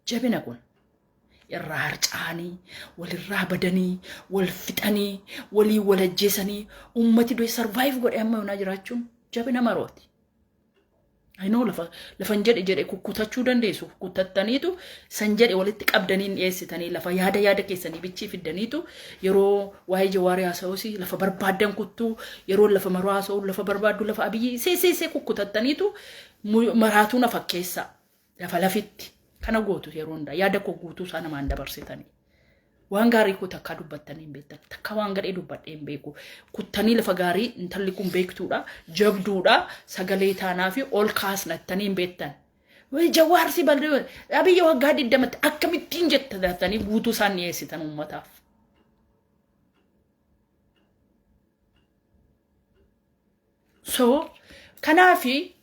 Jabina kun. Irraa harca'anii, walirraa badanii, wal fixanii, walii wal ajjeesanii, uummati du'e survive godhee amma yoonaa jiraachuun jabina marooti. I know lafa lafan jedhe jedhe kukkutachuu dandeessu. Kukkutattaniitu san jedhe walitti qabdanii hin dhiyeessitanii, lafa yaada yaada keessanii bichii fiddaniitu, yeroo waa'ee Jawaarii haasa'us lafa barbaaddan kuttuu, yeroo lafa Maroo haasa'u lafa barbaaddu, lafa Abiyyii see see see kukkutattaniitu maraatuu na fakkeessaa. Lafa lafitti kana gootu yeroo hundaa yaada koo guutuu isaa namaan dabarsitanii. Waan gaarii koo takkaa dubbattanii hin beektan. Takkaa waan gadhee dubbadhee hin beeku. Kuttanii lafa gaarii intalli kun beektuudha, jabduudha, sagalee taanaa fi ol kaasnattanii hin beektan. Jawaar si bal'ee Abiyyi waggaa 20tti akkamittiin jettanii guutuu isaan dhiyeessitan uummataaf? So kanaafi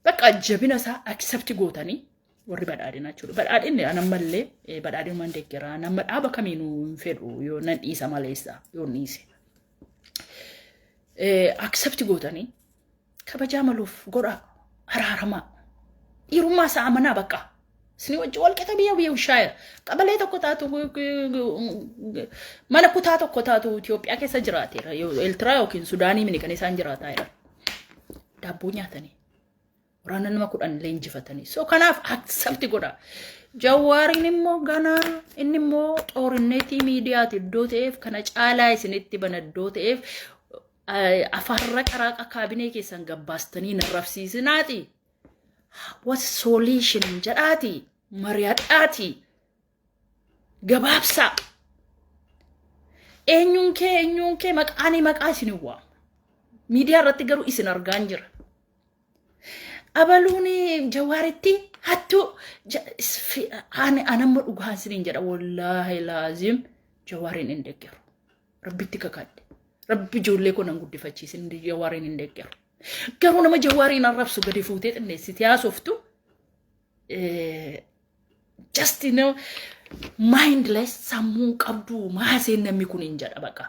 bakka jabina isaa accept gootanii warri badhaadhinaa jechuudha. Badhaadhinni an ammallee badhaadhinumaan deeggaraa, nama dhaaba kamiinuu hin fedhu, yoo nan dhiisa maleessa yoo dhiise. Accept gootanii kabajaa maluuf godhaa, araaramaa, dhiirummaa isaa amanaa. Bakka isin wajji wal qixa biyya biyya ushaayira qabalee tokko taatu, mana kutaa tokko taatu Itoophiyaa keessa jiraateera. Eertiraa yookiin Sudaanii mini kan isaan jiraataa jiran, daabboo nyaatanii, waraana nama 10 leenjifatanii. So kanaaf accept godha. Jawaariin immoo ganaa inni immoo xoorinneetii miidiyaati iddoo ta'eef, kana caalaa isinitti bana iddoo ta'eef, afaarra qaraaqa kaabinee keessan gabbaastanii narrabsiisinaati. What solution jedhaati mari'adhaati gabaabsaa. Eenyuun kee, eenyuun kee, maqaanii maqaa isin hin waamu. Miidiyaa irratti garuu isin argaan jira. Abaluun Jawaaritti hattuu ani anamma dhugaan isiniin jedha, wallaahi laazim Jawaariin hin deeggaru. Rabbitti kakadhe. Rabbi ijoollee koo nan guddifachiisin, Jawaariin hin deeggaru. Garuu nama Jawaariin arrabsu gadi fuutee xinneessitee haasoftu, just mindless, sammuu qabdu maaseen namni kun hin jedha baqa.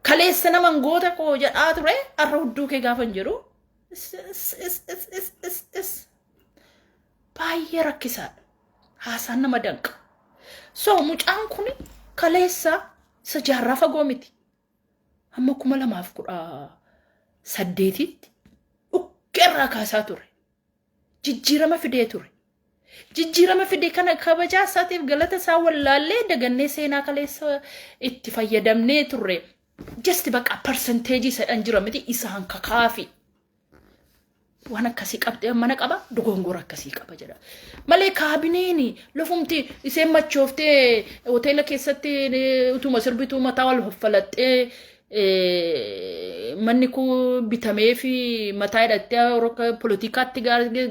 Kaleessa nama goota koo jedhaa ture, har'a hudduu kee gaafa hin jedhu baay'ee rakkisaadha. Haasaan nama danqa. So mucaan kun kaleessa isa jaarraa fagoo miti. Hamma 2018tti dhukkeerraa kaasaa ture. Jijjiirama fidee ture. Jijjiirama fide kana kabajaa isaatiif galata isaa wallaallee dagannee seenaa kaleessa itti fayyadamnee turre. Just bakka percentage sadhan jira miti isaan kakaafi. Waan akkasii qabxee mana qaba, dogongora akkasii qaba jedha. Malee kaabineen lafumti isheen machooftee hoteela keessatti utuma sirbituu mataa wal faffalaxxee, manni kun bitamee fi mataa hidhattee poolitikaatti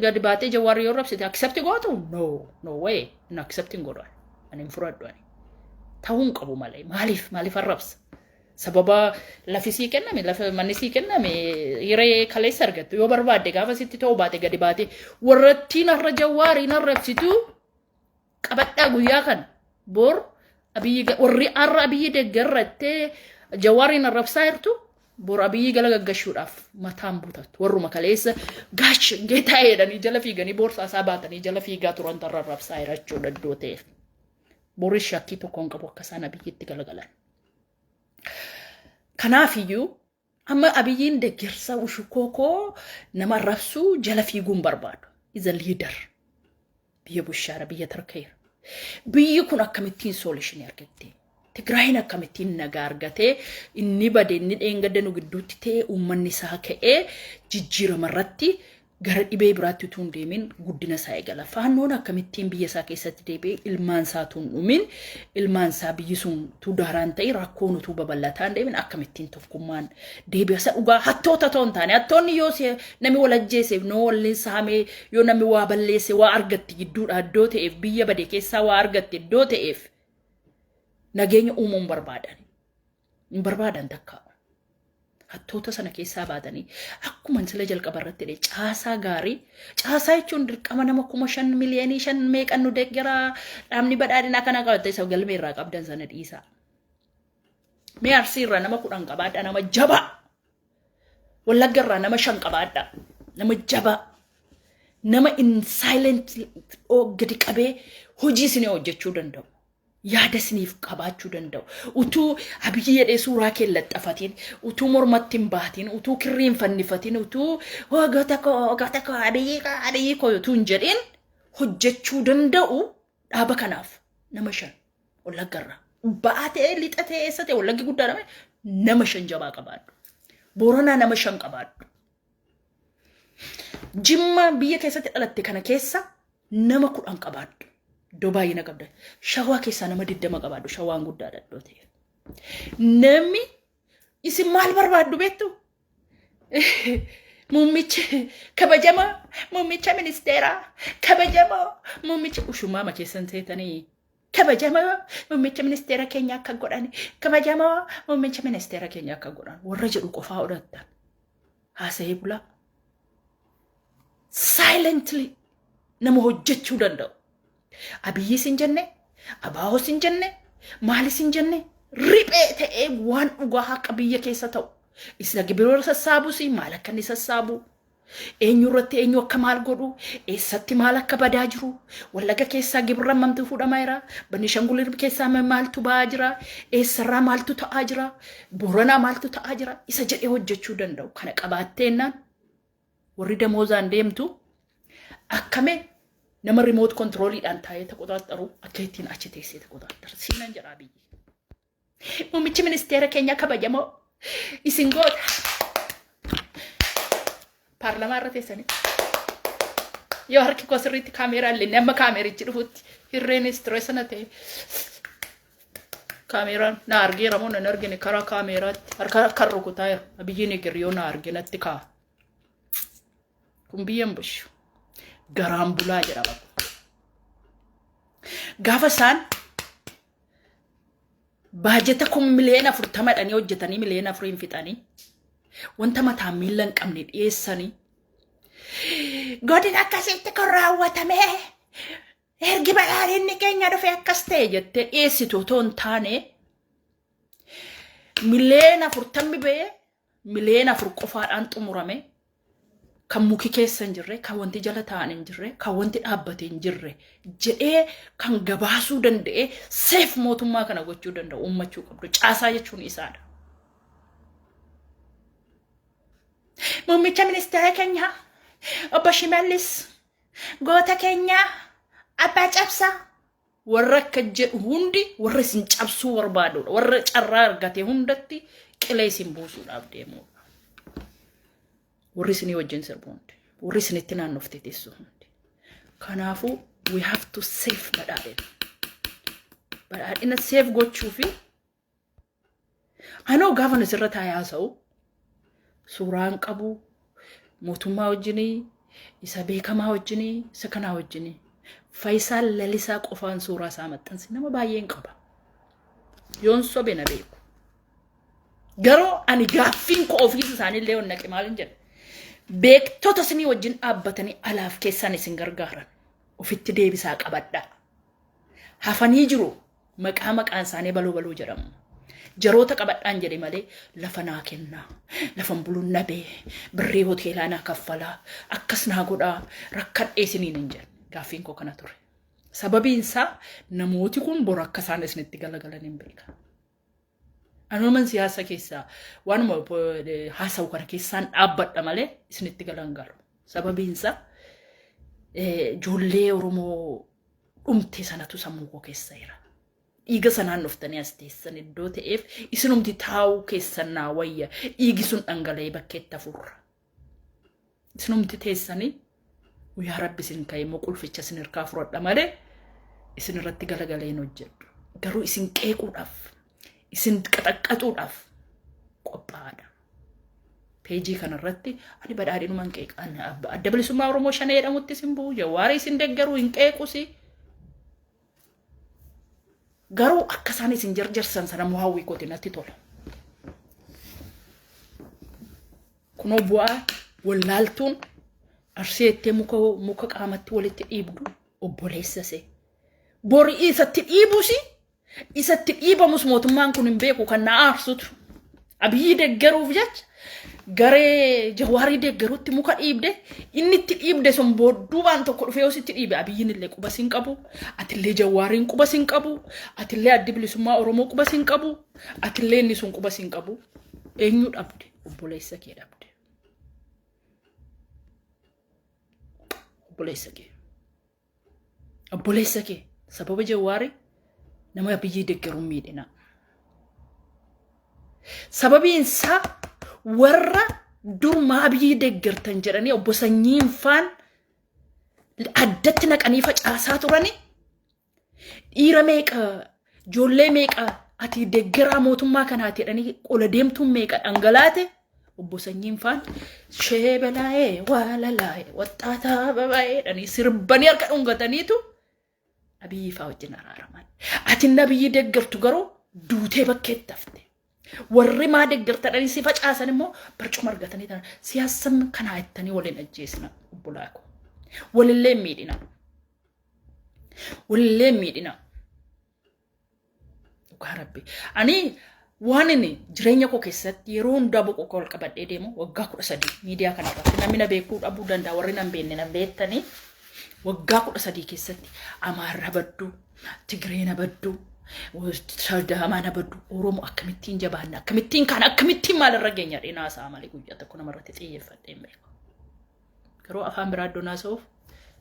gadi baatee Jawaar yoo rabsite accept gootu? No, no way, hin accept hin godhu, ani hin fudhadhu, ani ta'uu hin qabu malee. Maaliif, maaliif arrabsa? Sababa lafi sii kenname, lafa manni sii kenname, hiree kaleessa argattu yoo barbaadde, gaafa sitti ta'uu baate gadi baate warrattiin har'a Jawaariin arrabsitu qabadhaa. Guyyaa kana bor Abiyyi, warri har'a Abiyyi deeggarrattee Jawaariin arrabsaa jirtu, bor Abiyyi gala gaggashuudhaaf mataan butattu. Warruma kaleessa gaash geetaa jedhanii jala fiiganii boorsaa isaa baatanii jala fiigaa turan tarra arrabsaa jira jechuudha iddoo ta'eef. Boris shakkii tokko hin qabu akka isaan Abiyyitti galagalan. Kanaafiyyuu amma Abiyyiin deeggarsa ushukoo koo nama arrabsuu jala fiiguun barbaadu. Is a leader. Biyya bushaara, biyya tarkeera. Biyyi kun akkamittiin solution argatte? Tigraayin akkamittiin nagaa argatee, inni bade, inni dheengadda nu gidduutti ta'e, uummanni isaa ka'ee jijjiirama irratti gara dhibee biraatti utuu hin deemin guddina isaa eegala? Faannoon akkamittiin biyya isaa keessatti deebi'ee ilmaan isaa utuu hin dhumin, ilmaan isaa biyyi sun utuu daaraan ta'e, rakkoon utuu babal'ataa hin deemin, akkamittiin tokkummaan deebi'a? Isa dhugaa hattoota ta'uu hin taane, hattoonni yoo namni wal ajjeeseef noo waliin saamee, yoo namni waa balleesse waa argatti gidduudha iddoo ta'eef, biyya bade keessaa waa argatte iddoo ta'eef, nageenya uumuu hin barbaadan. Hin barbaadan takka. Hattoota sana keessaa baatanii, akkuma sila jalqaba irratti jedhe, caasaa gaarii, caasaa jechuun dirqama nama 5,000, 5 miliyoonii meeqan nu deeggaraa, dhaabni badhaadhinaa kana qabatte, isa galmee irraa qabdan sana dhiisaa. Mee Arsii irraa nama 10 qabaadha, nama jabaa. Wallagga irraa nama 5 qabaadha, nama jabaa. Nama in silent gadi qabee hojii isinii hojjechuu danda'u. Yaada isiniif qabaachuu danda'u. Utuu Abiyyi jedhee suuraa kee laxxafatiin, utuu mormatti hin baatiin, utuu kirrii hin fannifatiin, utuu goota koo, goota koo, Abiyyi koo, Abiyyi koo utuu hin jedhin hojjechuu danda'u dhaaba kanaaf nama 5 Wallaggarraa. Ba'aa ta'ee, lixa ta'ee, eessa ta'e, Wallaggi guddaadha, nama 5 jabaa qabaadhu. Booranaa nama 5 qabaadhu. Jimma biyya keessatti dhalatte kana keessa nama 10 qabaadhu. Iddoo baay'ina qabda. Shawaa keessaa nama 20 qabaadhu. Shawaan guddaadha iddoo ta'e. Namni isin maal barbaaddu beektu? Muummicha kabajamaa, muummicha ministeeraa, kabajamaa muummicha ushumaama keessan seetanii, kabajamaa muummicha ministeera keenya akka godhan, kabajamaa muummicha ministeera keenya akka godhan warra jedhu qofaa odhattan. Haasa'ee bulaa. Silently nama hojjechuu danda'u. Abiyyis hin jenne, Abaahos hin jenne, maalis hin jenne, riphee ta'ee waan dhugaa haqa biyya keessa ta'u. Isa gibira sassaabus maal akka inni sassaabu, eenyu irratti eenyu akka maal godhu, eessatti maal akka badaa jiru, Wallaga keessaa gibirra hammamtu fuudhamaa jira, Benishangul keessaa maaltu ba'aa jira, eessarraa maaltu ta'aa jira, Booranaa maaltu ta'aa jira, isa jedhee hojjechuu danda'u. Kana qabaatteennaan warri damoozaan deemtu akkame nama remote controliidhaan taa'ee taqoxaaxaru akka ittiin achi teessee taqoxaaxaru. Siinan jedhaa biyyi. Muummichi ministeera keenya kabajamoo isin goota. Paarlamaa irra teessanii. Yoo harki koo sirriitti kaameeraa illee amma kaameerichi dhufutti hirreenis ture sana ta'e. Kaameeraan na argeera moo nan argine karaa kaameeraatti harka kan rukutaa jira. Abiyyiin eger yoo na arge natti kaa'a. Kun biyyan bushu. Garaan bulaa jedhama. Gaafa isaan baajata kun miliyoona 40 dhanii hojjetanii miliyoona 4n fixanii wanta mataa miila hin qabne dhiyeessanii, godina akkasitti kun raawwatame, ergi badhaadhinni keenya dhufe akkas ta'e jettee dhiyeessitu otoo hin taane, miliyoona 40 ba'ee miliyoona 4 qofaadhaan xumurame, kan muki keessa hin jirre, kan wanti jala taa'an hin jirre, kan wanti dhaabbate hin jirre jedhee kan gabaasuu danda'e, seef mootummaa kana gochuu danda'u uummachuu qabdu. Caasaa jechuun isaadha. Muummicha ministeera keenyaa obbo Shimallis, goota keenyaa, abbaa cabsaa, warra akka jedhu hundi warra isin cabsuu barbaadudha. Warra carraa argate hundatti qilee isin buusuudhaaf deemudha. Warri isinii wajjin sirbu hundi, warri isinitti naannoftee teessu hundi. Kanaafuu we have to save badhaadhina. Badhaadhina save gochuu fi anoo gaafa asirra taa'ee haasa'u suuraan qabu mootummaa wajjinii, isa beekamaa wajjinii, isa kanaa wajjinii, Faayisaa Lalisaa qofaan suuraa isaa maxxansi nama baay'een qaba. Yoon sobe na beeku. Garuu ani gaaffiin koo ofiisa isaanii illee naqe maal hin jedhe. Beektota isinii wajjin dhaabbatanii alaaf keessaan isin gargaaran ofitti deebisaa qabadhaa. Hafanii jiru, maqaa maqaan isaanii baloo baloo jedhamu. Jaroota qabadhaan jedhe malee lafa naa kennaa, lafan buluun nabee, birrii hoteelaa naa kaffalaa, akkas naa godhaa, rakkadhee isiniin hin jedhe. Gaaffiin koo kana ture. Sababiin isaa namooti kun bor akka isaan isinitti galagalan hin beeka. Anuman siyaasa keessaa waanuma haasa'u kana keessaan dhaabbadha malee isinitti galan galu. Sababiin isaa ijoollee Oromoo dhumte sanatu sammuu koo keessa jira. Dhiiga sanaan dhuftanii as teessan iddoo ta'eef isinumti taa'uu keessan naa wayya, dhiigi sun dhangala'ee bakkeetti hafuurra. Isinumti teessanii guyyaa rabbi isin ka'e immoo qulficha isin hirkaa fudhadha malee isin irratti galagalee hin hojjedhu. Garuu isin qeequudhaaf, isin qaxaqqaxuudhaaf qophaa'aadha. Peejii kanarratti ani badhaadhinumaan qeeqaan Adda Bilisummaa Oromoo Shanee jedhamutti isin bu'u, Jawaarii isin deeggaruu hin qeequsi. Garuu akka isaan isin jarjarsan sana immoo hawwii kooti, natti tola. Kunoo bu'aa wallaaltuun Arsii jettee muka qaamatti walitti dhiibdu obboleessa see. Bori isatti dhiibus isatti dhiibamus mootummaan kun hin beeku. Kan na aarsutu Abiyyi deeggaruuf jecha Garee Jawaarii deeggarutti muka dhiibde, inni itti dhiibde sun boodduubaan tokko dhufee yoo sitti dhiibe, Abiyyiin illee quba sin qabu, atillee Jawaariin quba sin qabu, atillee Addi Bilisummaa Oromoo quba sin qabu, atillee inni sun quba sin qabu. Eenyu dhabde? Obboleessa kee dhabde. Obboleessa kee. Obboleessa kee sababa Jawaarii nama Abiyyii deeggaruun miidhina. Sababiin isaa warra dur maa Abiyyii deeggartan jedhanii obbo Sanyiin faan addatti naqanii facaasaa turani, dhiira meeqa, ijoollee meeqa ati deeggaraa mootummaa kanaati jedhanii qola deemtuun meeqa dhangalaate, obbo Sanyiin faan sheebalaa'ee waalalaa'ee waxxaataa babaa'ee jedhanii sirbanii harka dhungataniitu Abiyyii faa wajjin araaraman. Ati inni Abiyyii deeggartu garuu duutee bakkeetti hafte. Warri maa deeggartadhanii si facaasan immoo barcuma argatanii tanan. Siyaasan kanaa jettanii waliin ajjeesina, obbolaa koo. Walillee hin miidhina. Walillee hin miidhina. Dhugaa Rabbi. Ani waan inni jireenya koo keessatti yeroo hundaa boqoo koo ol qabadhee deemu, waggaa 13 miidiyaa kana irratti namni na beekuu dhabuu danda'a, warri na hin beekne na beektanii, waggaa 13 keessatti Amaarra badduu, Tigreen badduu, Sidaamaan badduu, Oromoo akkamittiin jabaanna, akkamittiin kana, akkamittiin maalirra geenya dhinaa isaa malee guyyaa tokko namarratti xiyyeeffadhee hin beeku. Garuu afaan biraa iddoo naasa'uuf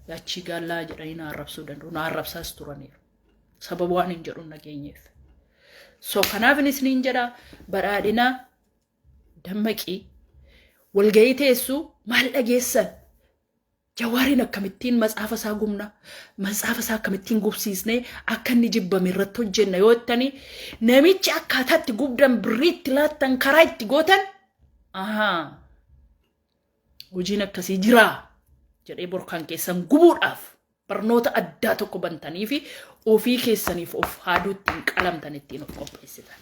yaachii gaallaa jedhanii na arrabsuu danda'u, na arrabsaas turaniiru. Sababa waan hin jedhu nageenyeef. So kanaaf inni isiniin jedha, badhaadhina dammaqii, walga'ii teessuu maal dhageessan? Jawaariin akkamittiin matsaafa isaa gubna, matsaafa isaa akkamittiin gubsiisnee akka inni jibbame irratti hojjenna yoo jettanii, namichi akkaataa itti gubdan, birrii itti laattan, karaa itti gootan, ahaa, hojiin akkasii jiraa jedhee borkaan keessan gubuudhaaf barnoota addaa tokko bantanii fi ofii keessaniif of haaduu ittiin qalamtan ittiin of qopheessitan.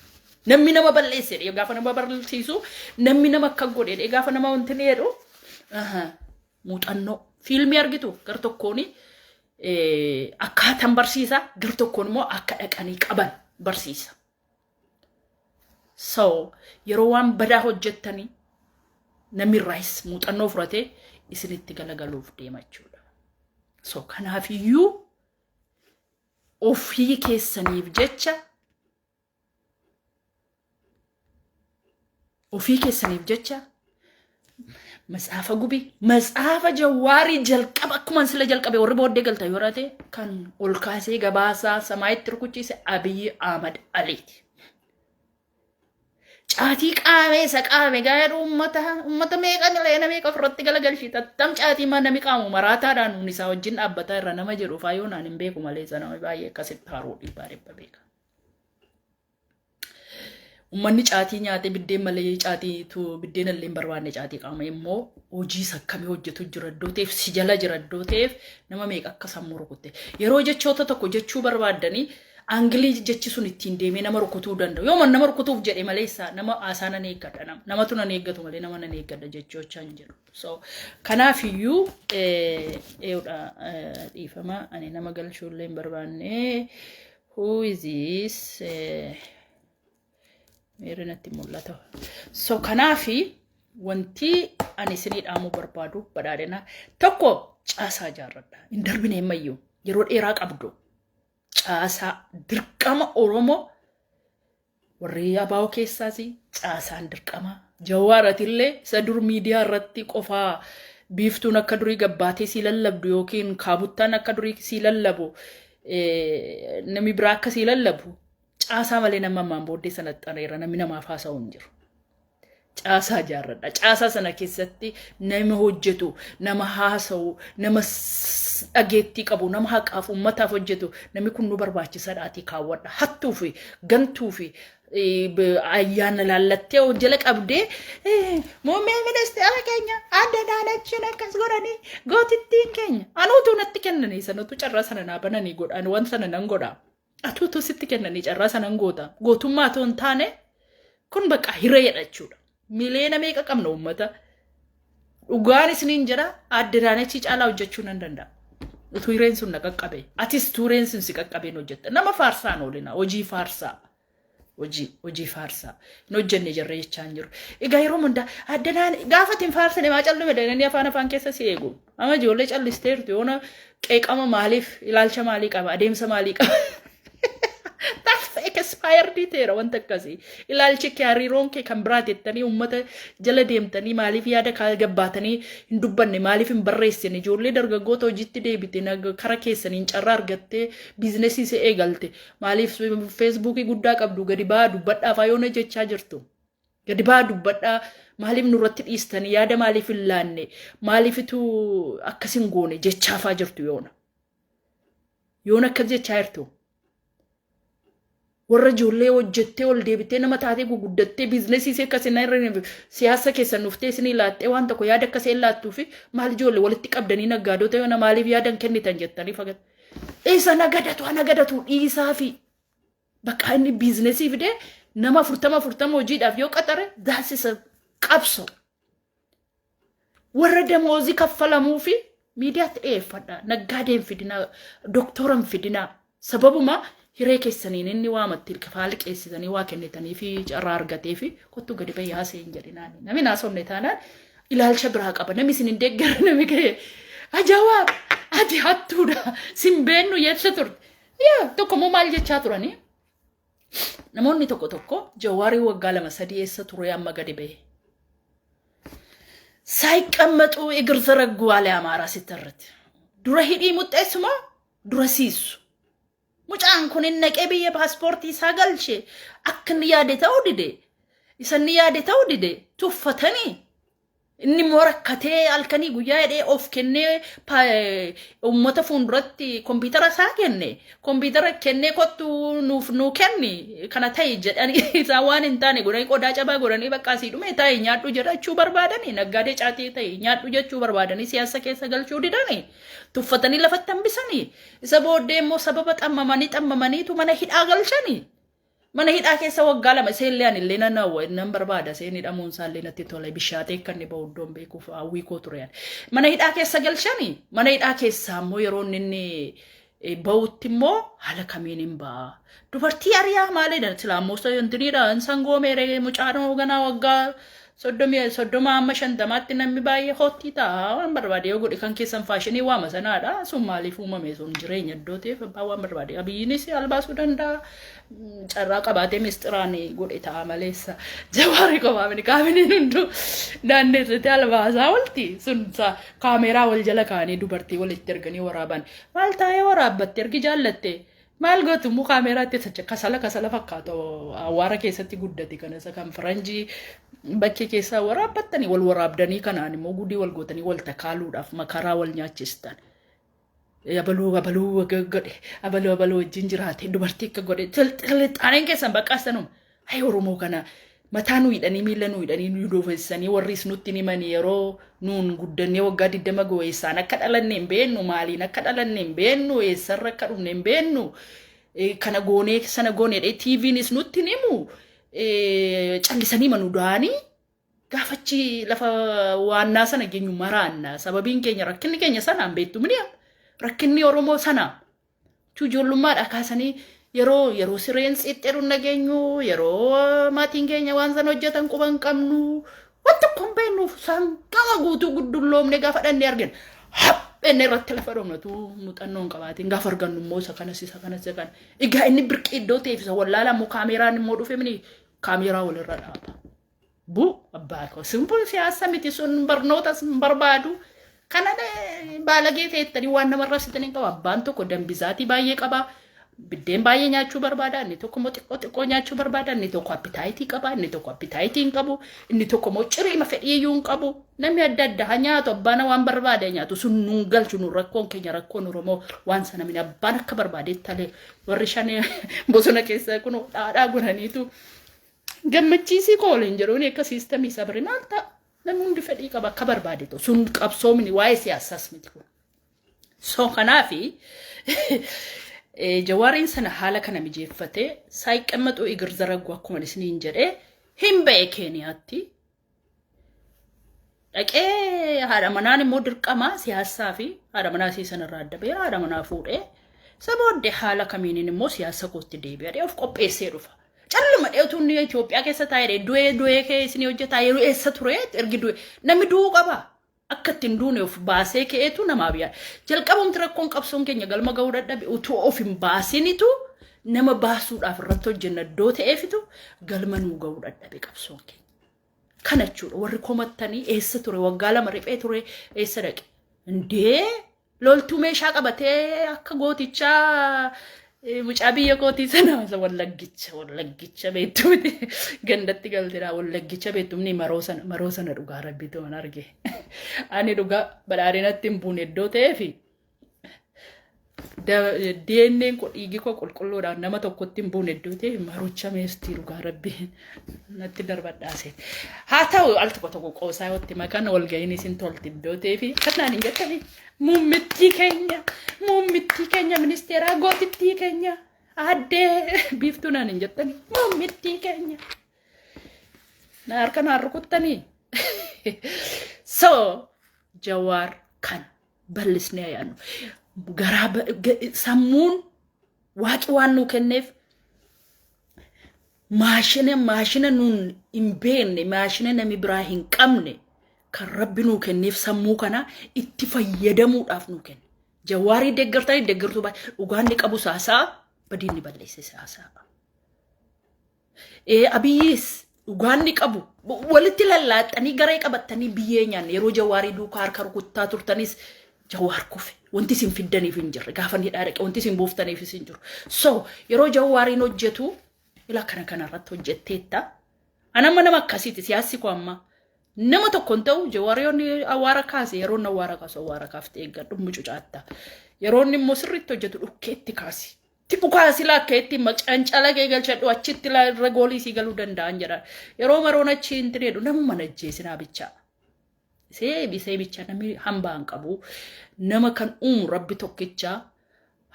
Namni nama balleesse jedhee gaafa nama barsiisu, namni nama akka godhe jedhee gaafa nama wanti ni jedhu, muuxannoo fiilmii argitu gar tokkoon akkaataan barsiisa, gar tokkoon immoo akka dhaqanii qaban barsiisa. So yeroo waan badaa hojjettanii namni irraayis muuxannoo fudhatee isinitti galagaluuf deema jechuudha. So kanaafiyyuu ofii keessaniif jecha, ofii keessaniif jecha matsaafa gubi, matsaafa Jawaarii jalqaba akkuma sila jalqabe, warri booddee galta yoo ta'e, kan ol kaasee gabaasaa samaayitti rukuchiise Abiyyi Ahmad Aliiti. Caatii qaamee isa qaame gaa'ee uummata meeqa mileena meeqa ofirratti galagalchi tattam caatii maa nami qaamu maraataadhaan nuun isaa wajjin dhaabbataa irra nama jedhu faayoo naan hin beeku malee, isa nama baay'ee akkasitti haaruu dhibbaa dhibba beeka. Uummanni caatii nyaatee biddeen malee caatii tu biddeen illee hin barbaanne, caatii qaama immoo hojii akkamii hojjetu jira iddoo ta'eef, si jala jira iddoo ta'eef, nama meeqa akka sammuu rukutte. Yeroo jechoota tokko jechuu barbaaddanii aangilii jechi sun ittiin deemee nama rukutuu danda'u. Yooma nama rukutuuf jedhe malee isaa nama haasaa nan eeggadha, nama namatu nan eeggatu malee nama nan eeggadha jechoocha hin jedhu. So kanaafiyyuu eewudha, dhiifama, ani nama galchuu illee hin barbaanne. Who is this? Meerri natti mul'ata. So kanaafi wanti ani isinii dhaamuu barbaadu, badhaadhina tokko caasaa ijaarradha. Hin darbine ammayyuu yeroo dheeraa qabdu. Caasaa dirqama Oromoo, warri abaa'oo keessaas caasaan dirqama. Jawaaratillee isa dur miidiyaa irratti qofaa biiftuun akka durii gabbaatee sii lallabdu yookiin kaabuttaan akka durii sii lallabu, namni biraa akka sii lallabu, caasaa malee nama ammaan booddee sana xareera namni namaaf haasa'u hin jiru. Caasaa ijaarradha. Caasaa sana keessatti nama hojjetu, nama haasa'u, nama dhageettii qabu, nama haqaaf uummataaf hojjetu, namni kun nu barbaachisadhaatii kaawwadha. Hattuu fi gantuu fi ayyaana laallattee jala qabdee muummee ministeera keenya adda Adaanachiin akkas godhanii gootittiin keenya anuutu natti kennanii sanatu carraa sana naa bananii godhan, waan sana nan godha. Atuutu sitti kennanii carraa sanan goota. Gootummaa otoo hin taane kun bakka hireedha jechuudha. Miliyoona meeqa qabna uummata. Dhugaan isiniin jedha, adde Adaanachii caalaa hojjechuu nan danda'a. Utuu hireen sun na qaqqabe. Atis utuu hireen sun si qaqqabeen hojjetta. Nama faarsaan oolina. Hojii faarsaa. Hojii hojii faarsaa. Hin hojjenne jirre jechaa hin jiru. Egaa yeroo hundaa addanaan gaafa ittiin faarsine maa callume dhananii afaan afaan keessa si eegu. Amma ijoollee callisteertu yoona qeeqama maaliif, ilaalcha maalii qaba, adeemsa maalii qaba? That's expired ta'eera wanta akkasii. Ilaalchi kee, hariiroon kee kan biraa jettanii uummata jala deemtanii maaliif yaada gabbaatanii hin dubbanne, maaliif hin barreessine? Ijoollee dargaggoota hojiitti deebite, kara keessaniin carraa argattee business si eegalte, maaliif Facebookii guddaa qabdu, gadi ba'aa dubbadhaa faayoona jechaa jirtu. Gadi ba'aa dubbadhaa, maaliif nurratti dhiistanii, yaada maaliif hin laanne, maaliifitu akkas hin goone jechaafaa jirtu yoona. Yoona akkas jechaa jirtu. Warra ijoollee hojjettee ol deebitee nama taatee guguddattee business ishee akkasii irra siyaasa keessan dhuftee isinii laattee waan tokko yaada akkasii laattuu fi maal ijoollee walitti qabdanii naggaadota yoona maaliif yaadan kennitan jettanii fagat. Isa nagadatu nagadatu dhiisaa fi bakka inni business fidee nama 40 40 hojiidhaaf yoo qaxare daasisa qabso. Warra damoozii kaffalamuu fi miidiyaatti dhiyeeffadha. Naggaadeen fidinaa, dooktoran fidinaa. Sababuma hiree keessaniin inni waamatti faaliqeessitanii waa kennitanii fi carraa argatee fi kottu gadi bahee haasa'e hin jedhinaan. Namni naasofne taanaan ilaalcha biraa qaba. Namni isin hin deeggara, namni ga'e. Ajaa'ibaa, ati hattuudha. Sin beennu jechaa turte. Yaa tokko immoo maal jechaa turanii? Namoonni tokko tokko Jawaarii waggaa 2 3 eessa ture amma gadi bahe? ሳይቀመጡ እግር ዘረጉ አለ አማራ ሲተርት። Dura hidhii muxxeessuma dura siisu. Mucaan kun hin naqee biyya paaspoortii isaa galche, akka inni yaade ta'uu dide. Isa inni yaade ta'uu dide, tuffatanii. Inni immoo rakkatee halkanii guyyaa hidhee of kennee uummata fuulduratti kompiitara isaa kenne. Kompiitara kennee kottu nuuf nuu kenni kana ta'e jedhanii isaan waan hin taane godhanii, qodaa cabaa godhanii, bakka asii dhume taa'e nyaadhu jedhachuu barbaadanii, naggaadee caatii ta'e nyaadhu jechuu barbaadanii siyaasa keessa galchuu didanii tuffatanii lafatti hambisanii, isa booddee immoo sababa xammamanii xammamaniitu mana hidhaa galchanii. Mana hidhaa keessa waggaa 2 ishee illee ani illee nan hawwa, nan barbaada, isheen hidhamuun isaa illee natti tole, bishaatee akka inni bahu iddoon beekuuf hawwii koo ture. Mana hidhaa keessa galchanii, mana hidhaa keessaa immoo yeroo inni bahutti immoo haala kamiin hin ba'a? Dubartii ariyaa maalidha? Silaa immoo intiniidha sangoomeere mucaan ganaa waggaa 30 30 amma 50tti namni baay'ee hottii ta'a, waan barbaade yoo godhe kan keessan fashion waama sanaadha. Sun maaliif uumame? Sun jireenya iddoo ta'eef abbaan waan barbaade Abiyyiinis albaasuu danda'a. Carraa qabaatee misxiraan godhe ta'a maleessa. Jawaarii kophaa mini, kaabineen hunduu naanneessite albaasaa olti. Sun kaameeraa wal jala kaa'anii dubartii walitti erganii waraaban. Maal taa'ee waraabbatte ergi jaallatte? Maal gootu immoo kaameeraatti kasala kasala fakkaatu awwaara keessatti guddate kana isa kan faranjii bakkee keessaa waraabbattanii wal waraabdanii, kanaan immoo gudii wal gootanii wal takaaluudhaaf makaraa wal nyaachistan. Abaluu abaluu godhe, abaluu abaluu wajjin jiraate, dubartii akka godhe xilixaaneen keessan bakka sanuma. Hayi Oromoo kana, mataa nu hidhanii, miila nu hidhanii, nu doofessanii, warris nutti himanii yeroo nuun guddannee waggaa 20 ga'u eessaan akka dhalanne hin beennu, maaliin akka dhalanne hin beennu, eessarra akka dhufne hin beennu, kana goonee sana goonee dhee TVnis nutti himu, callisanii manu da'anii gaafachi lafa waannaa sana geenyu maraanna. Sababiin keenya, rakkinni keenya sanaan beektu mini'a, rakkinni Oromoo sana ijoollummaadha kaasanii yeroo yeroo sireen xiixxeeru nageenyu, yeroo maatiin keenya waan sana hojjetan quba hin qabnu, waan tokko hin beeknuuf sangama guutuu guddulloomne gaafa dhannee argina haphenne irratti lafa dhumnatu muuxannoo hin qabaatin. Gaafa argannu immoo isa kanas isa kanas isa kana. Egaa inni birqii iddoo ta'eef isa wallaalaa immoo kaameeraan immoo dhufe mini, kaameeraa walirra dhaaba. Bu abbaa koo, sun siyaasa miti, sun barnootas hin barbaadu. Kana baalagee ta'ettanii waan namarraa sitanii qaba. Abbaan tokko dambizaatii baay'ee qaba. Biddeen baay'ee nyaachuu barbaada. Inni tokko immoo xiqqoo xiqqoo nyaachuu barbaada. Inni tokko appetite qaba. Inni tokko appetite hin qabu. Inni tokko immoo ciriima fedhii iyyuu hin qabu. Namni adda addaa haa nyaatu. Abbaan waan barbaade nyaatu. Sun nuun galchu nu rakkoon keenya, rakkoon Oromoo waan sana mini. Abbaan akka barbaadetti talee warri shanee bosona keessa kun dhaadhaa godhaniitu gammachiisii kooliin jedhuun akka system sabri maal ta'a? Namni hundi fedhii qaba akka barbaade ta'u. Sun qabsoomni waa'ee siyaasaas miti kun. So kanaafi Jawaariin sana haala kana mijeeffatee ሳይቀመጡ እግር ዘረጉ akkuma isiniin jedhee hin ba'e Keeniyaatti. Dhaqee haadha manaan immoo dirqama siyaasaa fi haadha manaa isii sanarraa adda ba'ee haadha manaa fuudhee, isa booddee haala kamiiniin immoo siyaasa kootti deebi'ee of qopheessee dhufa. Calluma dheetu inni Itoophiyaa keessa taa'ee du'ee du'ee kee isinii hojjetaa yeroo eessa ture ergi du'e namni du'uu qaba. Akka ittiin duune of baasee ka'eetu namaaf yaada. Jalqabumti rakkoon qabsoon keenya galma ga'uu dadhabe utuu of hin baasinitu nama baasuudhaaf irratti hojjenna iddoo ta'eefitu galma nuu ga'uu dadhabe qabsoon keenya. Kana jechuudha warri komattanii eessa ture waggaa 2 riphee ture eessa dhaqe. Indee loltuu meeshaa qabatee akka gootichaa mucaa biyya kootii sana isa wallaggicha wallaggicha beektu miti gandatti galtedha wallaggicha beektu mini maroo sana maroo sana dhugaa rabbiitu an arge ani dhugaa badhaadhinatti hin buune iddoo ta'eefi DNA'n koo dhiigi koo qulqulluudhaan nama tokkotti hin buune iddoo ta'e marocha meestii dhugaa rabbii natti darbadhaase. Haa ta'u al tokko tokko qoosaa yoo itti makan walga'iin isin tolti iddoo ta'ee fi kanaan hin jettanii muummittii keenya muummittii keenya ministeeraa gootittii keenya aaddee biiftuu naan hin jettanii muummittii keenya. Na harka naan rukuttanii. So Jawaar kan bal'isnee yaadnu. Garaa sammuun waaqi waan nuu kenneef maashina maashina nuun hin beekne maashina namni biraa hin qabne kan rabbi nuu kenneef sammuu kana itti fayyadamuudhaaf nuu kenne. Jawaarii deeggartanii deeggartuu baay'ee dhugaan ni qabu saasaa badiin ni balleesse saasaa. Abiyyiis dhugaan ni qabu. Walitti lallaaxxanii garee qabattanii biyyee nyaanne yeroo jawaarii duukaa harka rukuttaa turtanis jawaar kufe. Wanti isin fiddaniif hin jirre gaafa inni dhaqe wanti isin buuftaniifis hin jiru. So yeroo jawaariin hojjetu ila kana kana irratti hojjetteetta. Ani amma nama akkasiiti siyaasni koo amma. Nama tokko hin ta'u jawaariyoonni awaara kaase yeroo inni awaara kaasu awaara kaaftee eeggadhu mucucaatta. Yeroo inni immoo sirriitti hojjetu dhukkeetti kaasi. Itti dhukaasi lakka itti cancala kee galchadhu achitti irra goolii sii galuu danda'an jedha. Yeroo maroon achi hin jedhu namuma najjeesinaa bichaa. Isee bisee bichaa namni hambaa hin qabu. Nama kan uumu rabbi tokkicha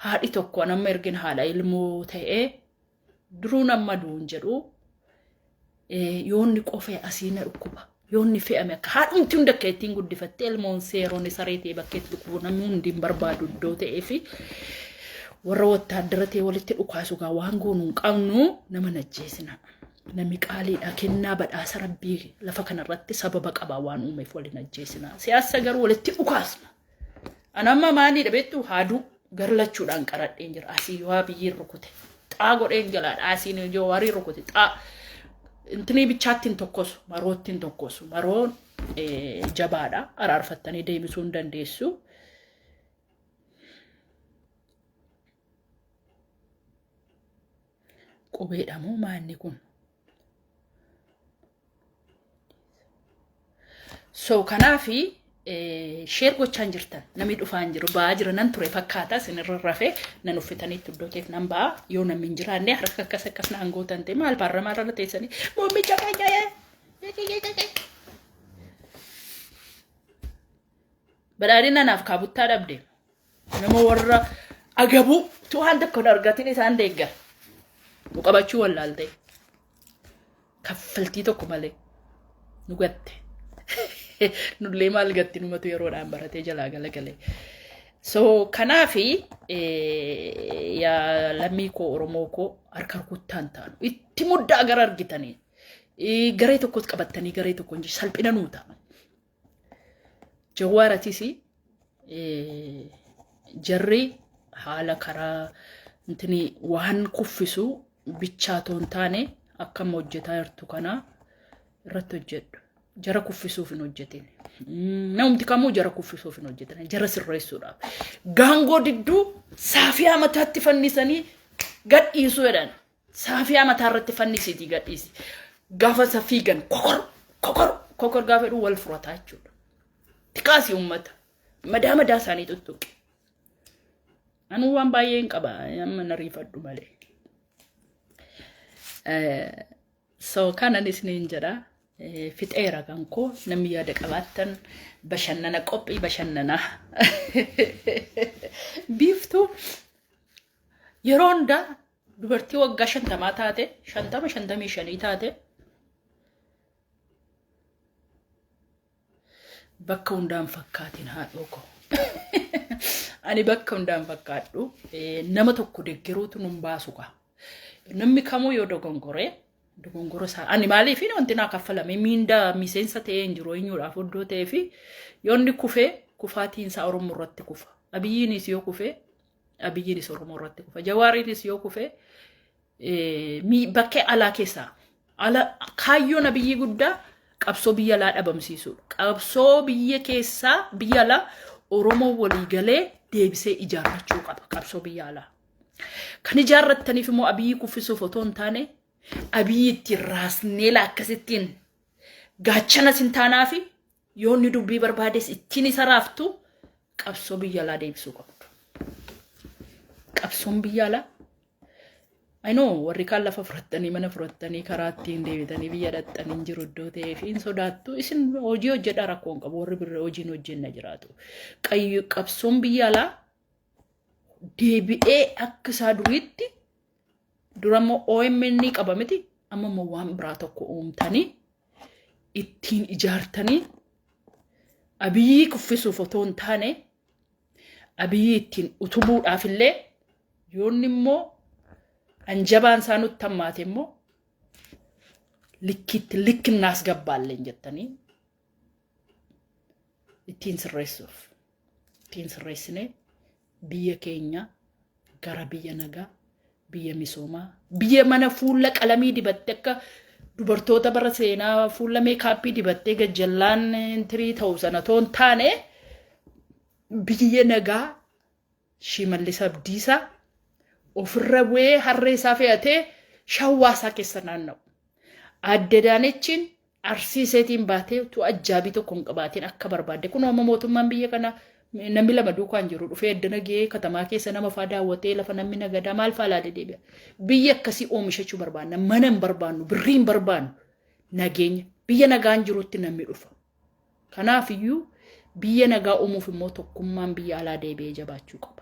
haadhi tokko nama ergin haadha ilmoo ta'ee duruu nama du'uun jedhu yoonni qofee asii na dhukkuba. Yoonni fe'ame akka haadhumti hunda akka ittiin guddifattee ilmoon seeroon saree ta'e bakkeetti dhukkubu namni hundi hin barbaadu iddoo ta'ee fi warra wattaaddara ta'e walitti dhukaasu gaa waan goonu hin qabnu nama najjeesina. Namni qaaliidha kennaa badhaasa rabbii lafa kanarratti sababa qabaa waan uumeef waliin ajjeesina. Siyaasa garuu walitti dhukaasna. Ani amma maaliidha beektu haaduu garlachuudhaan qaradheen jira. Asii waa biyyiin rukute. Xaa godheen jalaadha. Asiin jawaarii rukute. Xaa. Intinii bichaatti hin tokkosu. Marootti hin tokkosu. Maroon jabaadha. Araarfattanii deebisuu hin dandeessu. Qubeedha moo maanni kun? So kanaafi sheer gochaa hin jirtan namni dhufaa hin jiru ba'aa jira nan ture fakkaata isinirra rafee nan uffitaniitti iddoo ta'eef nan ba'a yoo namni hin jiraanne harka akkas akkas naan gootan ta'e maal paarlamaa irra teessanii muummicha keenya badhaadhina naaf kaabuttaa dhabde nama warra agabuu tu waan tokko hin argatin isaan deeggara nu qabachuu wallaalte. Kaffaltii tokko malee nu gatte. Nullee maal gatti numatu yeroodhaan baratee jalaa galagale. So kanaafi yaa lammii koo Oromoo koo harka rukuttaan taanu itti muddaa gara argitanii garee tokkos qabattanii garee tokko hin salphina nuu ta'a. Jawaaratis jarri haala karaa intini waan kuffisu bichaa otoo hin taane akka amma hojjetaa jirtu kana irratti hojjedhu. Jara kuffisuuf hin hojjetin. Namumti kamuu jara kuffisuuf hin hojjetin. Jara sirreessuudhaaf. Gaangoo didduu saafiyaa mataatti fannisanii gadhiisuu jedhan. Saafiyaa mataa irratti fannisiitii gadhiisi. Gaafa isa fiigan kokor kokor kokor gaafa jedhu wal furataa jechuudha. Xiqaasi uummata. Madaa madaa isaanii tuttuqi. Anuu waan baay'ee hin qaba amma na riifadhu malee. So kanan isiniin jedha. Fixeera kan koo namni yaada qabaattan bashannana qophii bashannanaa. Biiftuu yeroo hundaa dubartii waggaa 50 taate 50 55 taate bakka hundaan fakkaatin haadhoo koo. Ani bakka hundaan fakkaadhu nama tokko deggeruutu nun baasu kaa. Namni kamuu yoo dogongoree, dogongora isaa ani maaliif wanti naa kaffalame miindaa miseensa ta'ee hin jiru eenyuudhaaf iddoo ta'ee fi yoo inni kufee, kufaatiin isaa Oromoo irratti kufa. Abiyyiinis yoo kufee, Abiyyiinis Oromoo irratti kufa. Jawaariinis yoo kufee, bakkee alaa keessaa ala kaayyoon Abiyyii guddaa qabsoo biyya alaa dhabamsiisuudha. Qabsoo biyya keessaa, biyya alaa Oromoo walii galee deebisee ijaarrachuu qaba qabsoo biyya alaa. Kan ijaarrattaniif immoo Abiyyii kuffisuuf otoo hin taane, Abiyyi ittiin raasnee akkasittiin gaachana sin taanaafi yoo inni dubbii barbaades ittiin isa raaftu qabsoo biyya alaa deebisuu qabdu. Qabsoon biyya alaa, I know, warri kaan lafa fudhattanii, mana fudhattanii, karaa ittiin deebitanii biyya dhaqxanii hin jiru iddoo ta'ee fi hin sodaattu. Isin hojii hojjedhaa, rakkoo hin qabu. Warri birra hojiin hojjenna jiraatu. Qabsoon biyya alaa deebi'ee akka isaa duriitti, dura immoo OMN qaba miti, amma immoo waan biraa tokko uumtanii ittiin ijaartanii Abiyyii kuffisuuf otoo hin taane, Abiyyii ittiin utubuudhaaf illee, yoonni immoo anjabaan isaa nutti hammaate immoo likkiitti likkinnaas gabbaalleen jettanii ittiin sirreessuuf, ittiin sirreessinee biyya keenya gara biyya nagaa, biyya misoomaa, biyya mana fuula qalamii dibatte, akka dubartoota bara seenaa fuula makeup dibattee gajjallaan intirii ta'u sana otoo hin taane, biyya nagaa Shimallis Abdiisaa ofirra bu'ee harree isaa fe'atee shawwaa isaa keessa naanna'u. Adde Adaanechiin Arsii iseetiin baatee utuu ajjaabii tokko hin qabaatiin akka barbaadde. Kun amma mootummaan biyya kana namni lama duukaan jiru dhufee addana ga'ee katamaa keessa nama faa daawwatee, lafa namni nagadaa maal faa ilaalee deebi'a. Biyya akkasii oomishachuu barbaanna. Mana hin barbaannu, birrii hin barbaannu. Nageenya. Biyya nagaan jirutti namni dhufa. Kanaaf iyyuu biyya nagaa uumuuf immoo tokkummaan biyya alaa deebi'ee jabaachuu qaba.